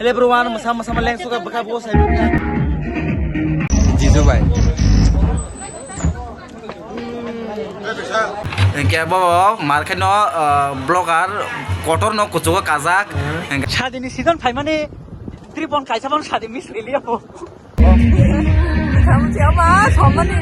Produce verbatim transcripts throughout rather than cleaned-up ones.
Hello everyone, mwsa mwsa ma lengsuka bwkha bo sai. Jisu bai. Hingke bo mar khe no, ah, vlogger kotor no kuchugo kajak. Hingke sadini season phaimani tripon kaisa bon sadi miss rili abo. Kamu siapa? Somani.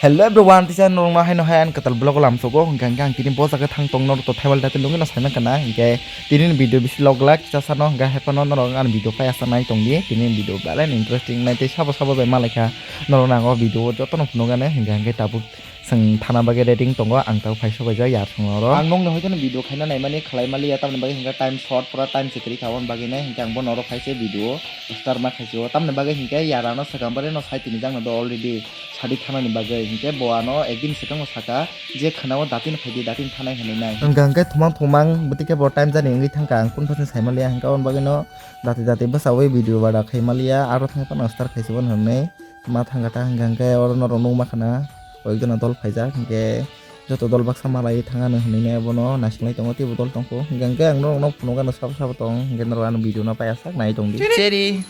Hello everyone, tisa norokno haino hai ani kwtal vlog lamsogo, hingke hingke ang tini bo jaga thang tong norok to thaiwal datil nungwi no saimang kana, hingke tini ni video bisi log lak kisa sano, hingke hai phano norok ani video pai asa nai tongdi, tini ni video belai ni interesting nai tei sabo sabo bai malaikha norok nango video joto no phunukgani, hingke hingke tabuk chwng thana bagwi ready wng tongo, ang tabuk phai sobaijak yar song norok. Ang nokni hoiteno video khaina naimani khlai maliya, tamni bagwi hingke time short, pura time se kwrwi kha, aboni bagwi nai hingke ang bo norok phai se video start ma khaisio, tamni bagwi hingke yar ano swkang bare no sai tini jakno do already. Sadi thanani bagwi, hingke bo ano ekdin swkango saka, je khwnao datin phaidi, datin thanai hinwi nai. Hingka hingke thumang thumang bwtwi khe bo time jani wngwi thangkha, ang kunu phasing saimaliya, hingke aboni bagwino dati dati bwchaui video bada khai maliya, aro thangwi phano start khaisibw hinwi ma thangkha ta, hingka hingke oro norok nukma khana koiekjona dol phaijak, hingke joto dol baksa malai thangano hinwi nai bono naisinglai tongo, teibo dol tongkho, hingka hingke ang norokno phunukgano sabo sabo tong, hingke norok ano video no paiya sak nai tongdi. Cherry.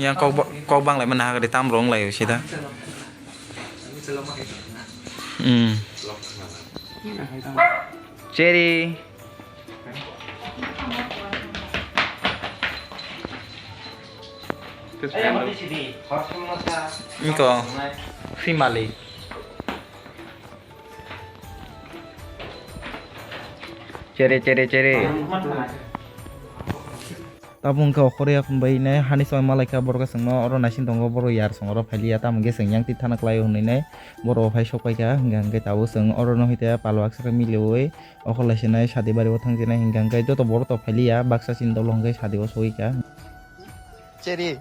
Yang kok ba-, kok bang lai mana hagri tam rong lai sida. Hmm. Cherry. Iko. Fimali. Chere, chere, chere. Tabuk hwnkhe okhorya khum bai nai hani soi malaikha borok swngno oro naising tongo borok yar song oro phailiya tamo hwnkhe swng yang twi thana kwlaio hwnwi nai borok phai sok paikha hwnkhe hwnkhe tabuk swng oro no hwnkhe palwak saka miliui okhorlai sinai sadi bario thang sinai hwnkhe hwnkhe joto borok to phailiya baksa chini dolo hwnkhe sadi o sogwi kha. Cherry.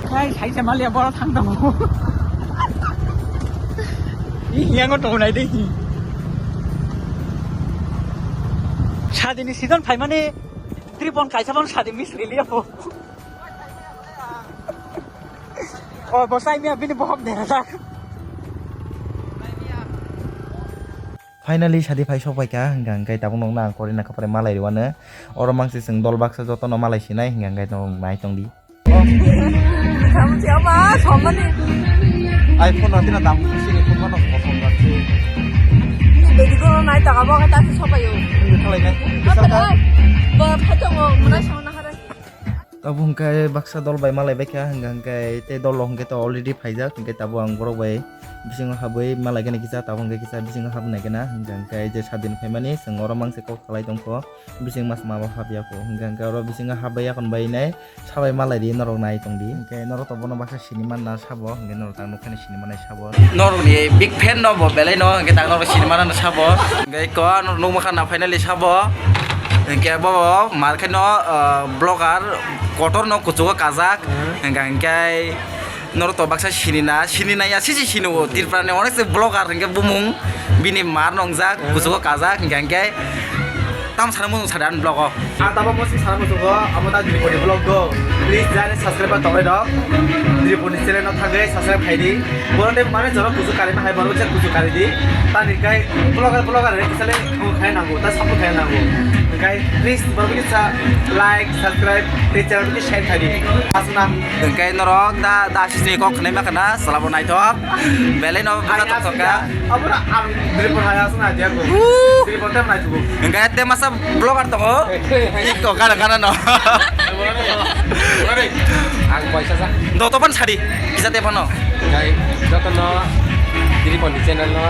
Kai, sai se malia boro thang tongo. Ih, yango tongo nai dei. Sadini season phaimani tripon kaisa bon sadi miss rili abo. O, bo sai miya bini bohok dera jak. Finally, sadi phai sok paikha, hwnkha hwnkhe tabuk nokna ang kori nakha pore malai rwano. Oro mangsi chwng dol baksa jotono malai sinai, hwnkha hwnkhe norok nai tongdi. Kamu siapa? Somani. iPhone nanti na damu sini phone mana kosong nanti. Ini bedi ko nai taka bo kata si sopayo. Ini khalai nai. Apa dah? Bo kacang mo, muna sama nahara. Abo hwnkhe baksa dol bai malai baikha, hwnkha hwnkhe tei dol rok hwnkhe to already phaijak, hwnkhe tabuk ang borok bai bisingo habwi malaikani kisa, tabuk hwnkhe kisa bisingo habnai gana, hwnkha hwnkhe je sadin phaimani chwng oro mangse kok salai tongkho, bising mas ma bo habya kho, hwnkha hwnkhe oro bisingo habwi yakon bai nai sabai malai ri norok nai tongdi, hwnkhe norok to bono baksa sini manna sabo, hwnkhe norok tang nokha ni sini manai sabo. Norok ni big fan no bo belai no, hwnkhe tang norok sini manna sabo, hwnkhe ko norok nukma kha na finally sabo. Hingke bo mar khe no, ah, vlogger kotor no kuchugo kajak. Hmm. Hingka hingke norok to baksa sinina, sinina ya sisi sino Tripura ni onek se vlogger hingke bumung bini mar nongjak, hmm, kuchugo kajak hingka hingke tam sana mung sada vlog o. Ang tabo mo si sana musugo, amo ta Tripura ni vlog do. Please jani subscribe ba tongre do. Tripura ni channel no thangre subscribe khai di. Bono de mane jora kuchu kari ma hai bono je kuchu kari di. Tani kai vlogger vlogger re kisale khai nango, ta support khai nango. Kai please bono kisa like, subscribe, tei channel kisa share khai di. Asuna. Kai norok da da sisi kok khnai ma khna salabo naithok. Belai no bwkha tok tok ka. Abura ang dripon hai asuna dia ko. Dripon tem nai tugo. Kai te masa vlogger tongo. Iko gana gana no. Ang poisa sa. Dotopan sadi. Kisa te phano. Kai jotono Tripon ni channel no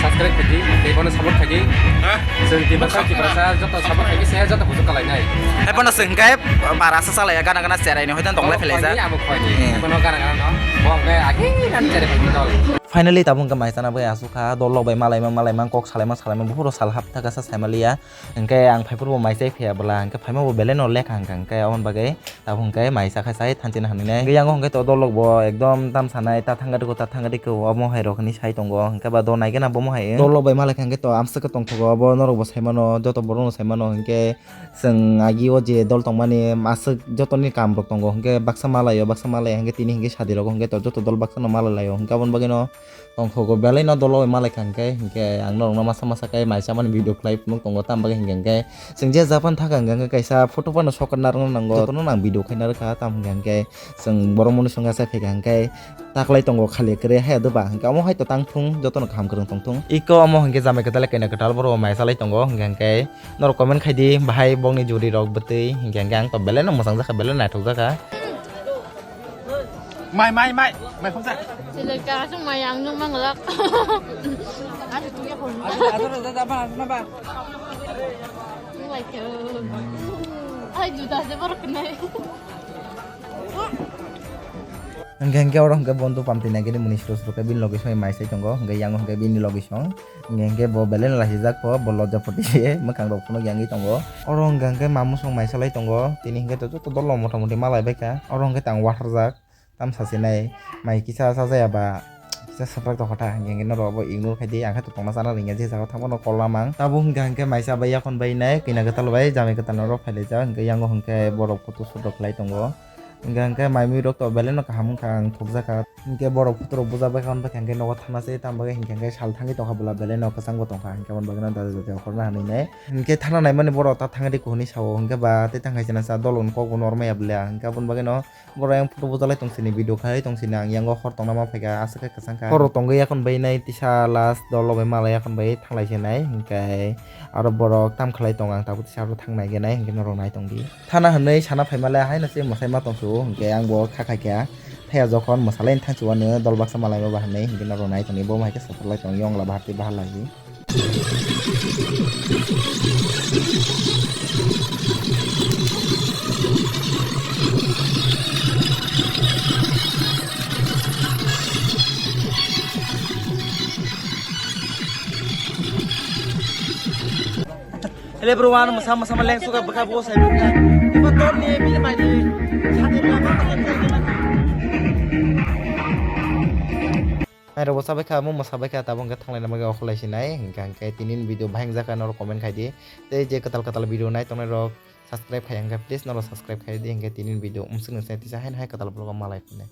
subscribe khadi, tei bono support khadi. Ha? Chwng Tiprasa, Tiprasa joto support khadi se joto kuchuk kalai nai. Hai bono chwng kai bara sa salai gana gana cherai ni hoitan tonglai phelai ja. Abo khoi ni. Hmm. Bono gana gana no. Bo kai agi gana cherai khadi dol. Finally tabuk hwnkhe mai chana bagwi asukha, dol rok bai malaima malaima kok salaima salaima buphuru sal hapta kasa saimaliya. Hwnkhe ang phaiphuru bo mai chai phiya bwla, hwnkhe phaima bo belai no lekha hwnkha, hwnkhe aboni bagwi tabuk hwnkhe mai chakha chai thanchina hinwi nai. Hwnkhe yango hwnkhe to dol rok bo ekdom tam sanai, ta thangkha dikho, ta thangkha dikho, omo hai rok hinwi sai tongo, hwnkhe ba dol naigena bomo hai. Dol rok bai malaikha hwnkhe to amswk khe tongthogo, abo norok bo saimano, joto borok no saimano, hwnkhe chwng agi o je dol tongmani aswk jotoni kam rok tongo, hwnkhe baksa malaio, baksa malai hwnkhe tini hwnkhe sadi rogo hwnkhe to joto dol baksa no malai laio, hwnkhe aboni bagwi no tongthogo belai no dol o malaikha hwnkhe, hwnkhe ang norok no masa masa khe mai chamani video khlai phunuk tongo, tamo bagwi hwnkhe, hwnkhe chwng je Japan thangkha hwnkhe, hwnkhe kaisa photo phano sokna narwkna nango, jotono no ang video khaina rwkha, tamo hwnkhe, hwnkhe chwng borok mwnwi songya se phaikha hwnkhe, taklai tongo khali kwrwi haya doba hwnkhe omo hai to tang thung jotono kaham kwrwng tong thung. Iko omo hwnkhe jamai kwtal kaina kwtal borok mai chalai tongo hwnkhe hwnkhe norok comment khai di bahai bokni juri rok bwtwi hwnkhe hwnkhe ang to belai no mwchang jakha belai naithok jakha. Mai mai mai mai khumsa. Sile ka sung mai ang nung manglak. Asa tu ya khon. Asa asa asa asa asa asa. Nung lai ke. Ai juda se borok nai. Hwnkhe hwnkhe oro hwnkhe bondo pamtwi naikhe mwnwi sro sro khe bini logi song mai sai tongo, hwnkhe yango hwnkhe bini logi song, hwnkhe hwnkhe bo belai no laisijak pho, bo lojja poti se mwkhang rok phunuk yangwi tongo. Oro hwnkhe hwnkhe mamung song mai salai tongo, tini hwnkhe to joto dol rok mota moti malai baikha, oro hwnkhe tang watharjak, tamsa se nai mai kisa sajaya ba. Kisa swprak tongkha ta, hwnkhe hwnkhe norok bo ignore khai di, ang khe tongna chana ringya, je jaga thangmano kol lamang. Tabuk hwnkhe hwnkhe maisa bai yakon bai nai, kina kwtal bai jamai kwtal norok phailaijak, hwnkhe yango hwnkhe borok photo shoot rok khlai tongo. Hwnkhe hwnkhe mai mui rok to belai no kaham wngkha, ang thokjakha. Hwnkhe borok photo rok bujak bai kha, hwnkhe hwnkhe nogo thangna se, tamo bagwi hwnkhe hwnkhe sal thangwi tongkha bwla, belai no kwchang bo tongkha, hwnkhe aboni bagwi no dada dada okhorna hinwi nai. Hwnkhe thana naimani borok ta thangri kuhuni sao, hwnkhe ba tei thang hai se nasa dol ni kok bo nor maya bwla, hwnkhe aboni bagwi no. Borok yang photo bujalai tong sini, video khalai tong sini, ang yango hor tongna ma phaikha, aswk khe kwchang kha. Hor tongwi yakon bai nai tisa last dol bai malai yakon bai thanglai se nai, hwnkhe aro borok tam khlai tong, ang tabuk tisa aro thang nai khe nai, hwnkhe norok nai tong di. Thana hwnwi sana phaima le haino se mwsai ma tong su, hwnkhe ang bo kha khai kha. Thaya jokhon mwsalai thang chuwano dol baksa malai ma ba hwnwi, hwnkhe norok nai tong di, bo hai khe satalai tong, yongla bahar tei bahar lai di. Hello everyone, masa masa maleng suka baka bo sai baka. Iba ton ni bini mai ni. Sate baka. Hai rok bo sabai kha, mung ma sabai kha, tabuk hwnkhe thanglai na bagwi okhorlai sinai, hwnkhe hwnkhe tini ni video bahai wngjak kha norok comment khai di, tei je kwtal kwtal video nai tongnai rok subscribe khai ya wngkha, please norok subscribe khai di, hwnkhe tini ni video umswk nung se tisa haino hai kwtal vlog o malai phunai.